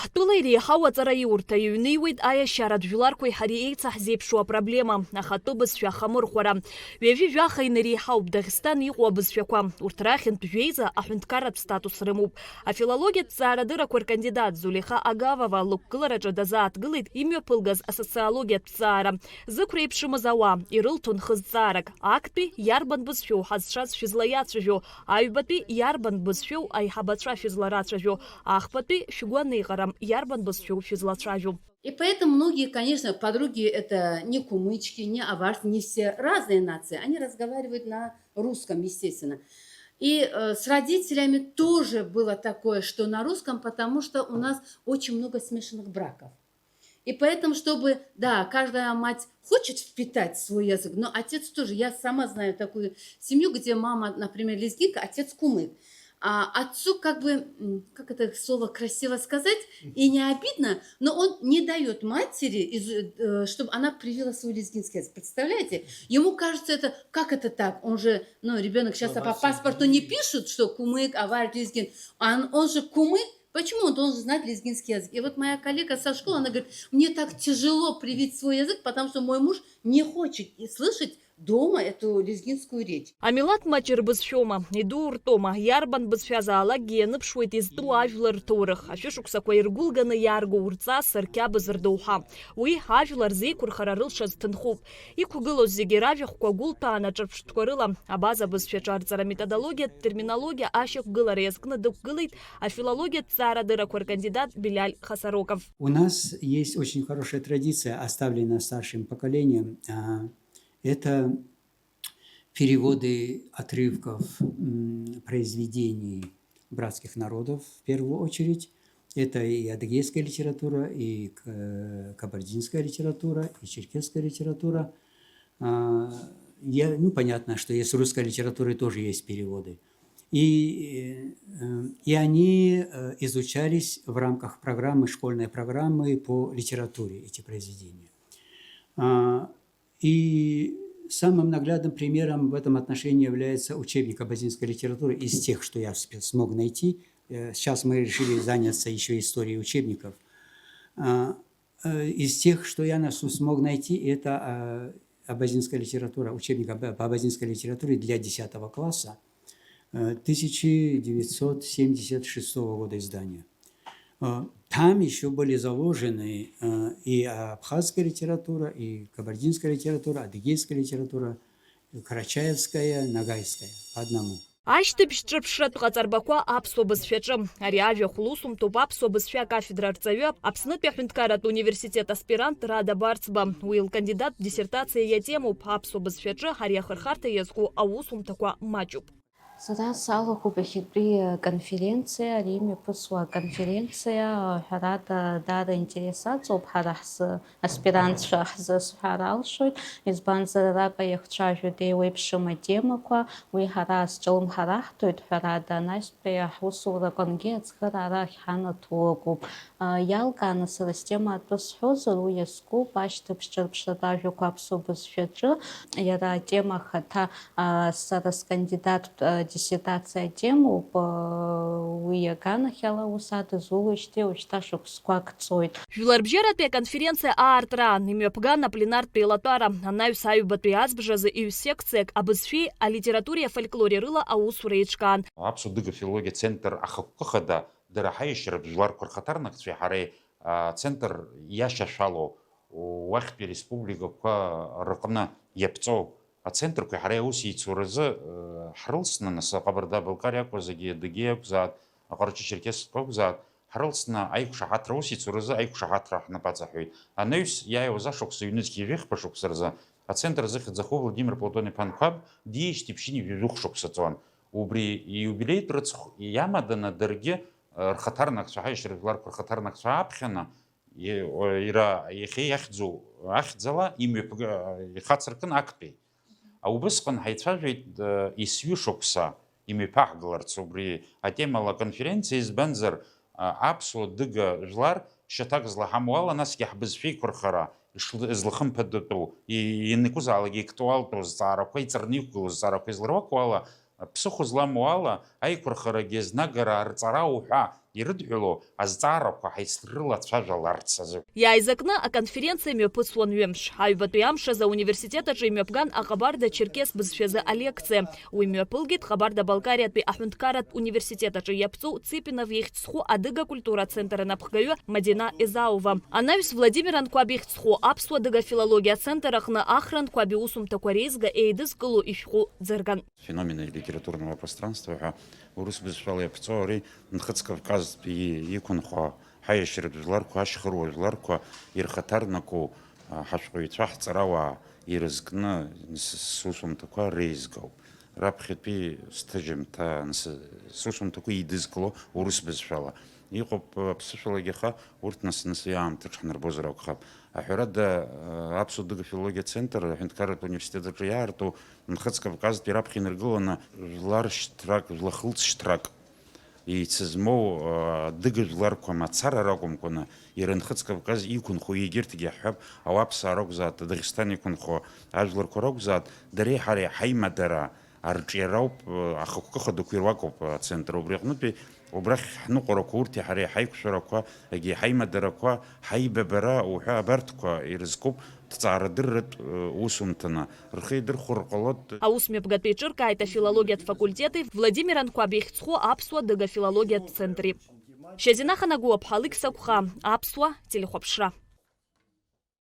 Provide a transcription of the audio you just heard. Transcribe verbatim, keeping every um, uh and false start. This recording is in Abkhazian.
Ҳтәыла иреиҳау аҵараиурҭа иҩныҩуеит аиашьаратә жәларқәеи ҳареи еицаҳзеиԥшу апроблема, ахатәы бызшәа ахамырхәара. Ҩажәи жәаха инареиҳауп Дагестан иҟоу абызшәақәа. Урҭ рахьынтә жәеиза аҳәынҭқарратә статус рымоуп. Афилологиатә ҭҵаарадырақәа ркандидат Зулеиха Агавова лықәгылараҿы дазааҭгылеит имҩаԥылгаз асоциологиатә ҭҵаара. Зықәреиԥшымыз ауаа ирылҭон хызҵаарак, актәи иарбан бызшәоу ҳазшаз шәызлаиацәажәо, аҩбатәи иарбан бызшәоу аиҳабацәа шәызларацәажәо, ахԥатәи шәгәы аныҟарам иарбан бызшәоу шәызлацәажәо. И поэтому многие, конечно, подруги это не кумычки, не аварцы, не все, разные нации, они разговаривают на русском, естественно. И э, с родителями тоже было такое, что на русском, потому что у нас очень много смешанных браков. И поэтому, чтобы, да, каждая мать хочет впитать свой язык, но отец тоже. Я сама знаю такую семью, где мама, например, лезгинка, отец кумык. А отцу как бы, м, как это слово красиво сказать, и не обидно, но он не дает матери, из- э, чтобы она привила свой лезгинский язык. Представляете? Ему кажется это, как это так? Он же, ну, ребенок сейчас по паспорту не пишут, что кумык, авар, лезгин. А он, он же кумык, почему он должен знать лезгинский язык? И вот моя коллега со школы, она говорит, мне так тяжело привить свой язык, потому что мой муж не хочет и слышать дома эту лезгинскую речь. Амилаҭ маҷ рбызшәоума, идуу ртәоума, иарбан бызшәазаалакгьы ианыԥшуеит изтәу ажәлар рҭоурых, ашәышықәсақәа иргәылганы иааргоу рҵас, рқьабз, рдоуҳа. Уи, ажәлар зеиқәырхара рылшаз ҭынхуп. Иқәгылоз зегьы ражәахәқәа гәылҭәааны аҿырԥштәқәа рыла, абаза бызшәаҿы арҵара методологиатә терминологиа ашьақәгылара иазкны дықәгылеит афилологиатә ҭҵаарадырақәа ркандидат Билиал Хасароков. У нас есть очень хорошая традиция, оставленная старшим поколением. А, это переводы отрывков, м, произведений братских народов, в первую очередь. Это и адыгейская литература, и к- кабардинская литература, и черкесская литература. А, я- ну, понятно, что есть русская литература, и тоже есть переводы. И, э, и они э, изучались в рамках программы, школьной программы по литературе, эти произведения. А, И самым наглядным примером в этом отношении является учебник абазинской литературы из тех, что я спе- смог найти. Э, Сейчас мы решили заняться еще историей учебников. А, э, Из тех, что я нас- смог найти, это а, абазинская литература, учебник об- по абазинской литературе для десятого класса э, тысяча девятьсот семьдесят шестого года издания. Э, Там еще были заложены э, и абхазская литература, и кабардинская литература, адыгейская литература, карачаевская, ногайская, по одному. Ашьҭыбжь ҿырԥшратә ҟаҵарбақәа аԥсуа бызшәаҿы. Ари ажәа хәылусумҭоуп аԥсуа бызшәа акафедра арҵаҩы, Аԥснытәи аҳәынҭқарратә университет аспирант Рада Барцба. Уи лкандидаттә диссертациа иатемоуп аԥсуа бызшәаҿы ари ахырхарҭа иазку аусумҭақәа маҷуп. Сара салахәуп иахьатәи аконференциа, ари имҩаԥысуа аконференциа, ҳәарада, даара интерес аҵоуп ҳара ҳзы, аспирантцәа ҳзы сҳәар алшоит, избанзар, араҟа иахцәажәоит еиуеиԥшым атемақәа, уи ҳара азҿлымҳараҳҭоит, ҳәарада, анаҩстәи ҳусурақәангьы ацхыраара ахьҳанаҭо ыҟоуп. Иалкааны сара стема атәы сҳәозар, уи иазкуп ашьҭыбжь ҿырԥшратә ажәақәа аԥсуа бызшәаҿы. Иара атема ахаҭа, сара скандидаттә диссертациа атемоуп. Уи аганахьала аус адызулоижьҭеи уажәшьҭа шықәсқәак ҵуеит. Жәларбжьаратәи аконференциа аартраан имҩаԥган апленартә еилатәара, анаҩс аҩбатәи азбжазы ҩ-секциак абызшәеи алитературеи афольклори рыла аусура еиҿкаан. Аԥсуа-адыга филологиа центр ахықәкы хада дара ҳаиашьаратә жәларқәа рхаҭарнакцәеи ҳареи ацентр иашьашәало уахьтәи ареспубликақәа рҟны иаԥҵоу ацентрқәеи ҳареи аусеицуразы, э, ҳрылсны, нас, Ҟабарда-Балкариа акәзаргьы, Адыгеиа акәзаат, Аҟарачы-Черкесқәа акәзаат, ҳрылсны аиқәшаҳаҭра, аусеицуразы аиқәшаҳаҭра ҳнапы аҵаҳәоит. Анаҩс иааиуаз ашықәс ҩнызқьи жәеи хԥа шықәсаразы ацентр зыхьӡ аху Владимир Платон-иԥа Анқәаб диижьҭеи ԥшьынҩажәи жәохә шықәса ҵуан. Убри ииубилеитә рыцхә иамаданы даргьы, э, рхаҭарнакцәа, ҳаиашьаратә жәларқәа рхаҭарнакцәа ааԥхьаны, и-, о-, иара иахьа иахьӡу ахьӡала имҩаԥг-, ихацыркын актәи. Убысҟан ҳаицәажәеит, э, есҩы шықәса имҩаԥаҳгаларц убри атемала аконференциа, избанзар, а, аԥсуа-адыга жәлар шьаҭак злаҳамоу ала, насгьы ҳбызшәа еиқәырхара ишл-, злахымԥадатәу, и-, ианакәызаалак иактуалтәу зҵаарақәа, иҵарны иқәгылоу зҵаарақәа изларуаку ала, ԥсыхәа зламоу ала, аиқәырхарагьы знагара арҵара уҳәа ирыдҳәалоу азҵаарақәа ҳаицрылацәажәаларц азы. Иааизакны аконференциа мҩаԥысуан ҩымш. Аҩбатәи амш азы ауниверситет аҿы имҩаԥган аҟабарда черкес бызшәазы алекциа. Уи мҩаԥылгеит Ҟабарда-Балкариатәи аҳәынҭқарратә университет аҿы иаԥҵоу Цыпинов ихьӡ зху адыга культура центр анапхгаҩы Мадина Езауова. Анаҩс Владимир Анқәаб ихьӡ зху аԥсуа-адыга филологиа ацентр аҟны Ахра Анқәаб иусумҭақәа реизга еидызкыло ишәҟәы ӡырган. Феномены литературного пространства ҳәа урыс бызшәала иаԥҵоу ари Нхыҵ Кавказтәи иқәынхо ҳаиашьаратә жәларқәа, ашьхыруа жәларқәа ирхаҭарнакоу, а, ҳашәҟәыҩҩцәа, ҳҵарауаа ирызкны с-, сусумҭақәа реизгоуп. Раԥхьатәи сҭыжьымҭа анс-, сусумҭақәа еидызкыло урыс бызшәала. Иҟоуп, а, аԥсышәалагьы, аха урҭ нас-нас аамҭаҿ ҳнарбозар акәхап. Аҳәарада, а, Аԥсуа-адыга филологиа центр аҳәынҭқарратә университет аҿы иаарту Нхыҵ Кавказтәи раԥхьа инаргыланы жәлар шьҭрак, жәлахылҵ шьҭрак еицызмоу, а, адыга жәларқәа мацара ракәымкәаны, иара Нхыҵ Кавказ иқәынхо егьырҭгьы ҳҳәап, ауаԥсаа ракәзаат, Дагестан иқәынхо ажәларқәа ракәзаат, дареи ҳареи ҳаимадара арҿиарауп, а, ахықәкы хадақәа ируакуп ацентр. Убри аҟнытәи убрахь ҳныҟәарақәа, урҭи ҳареи ҳаиқәшәарақәа, егьи ҳаимадарақәа, ҳаибабара уҳәа абарҭқәа ирызкуп ҭҵаарадырратә, э, усумҭаны. Рхы идырхәар ҟалоит. Аус мҩаԥгатәы еиҿыркааит афилологиатә факультети Владимир Анқәаб ихьӡ зху аԥсуа-адыга филологиатә центри. Шьазина Ханагәуаԥҳа, Алықьса Қәха, Аԥсуа телехәаԥшра.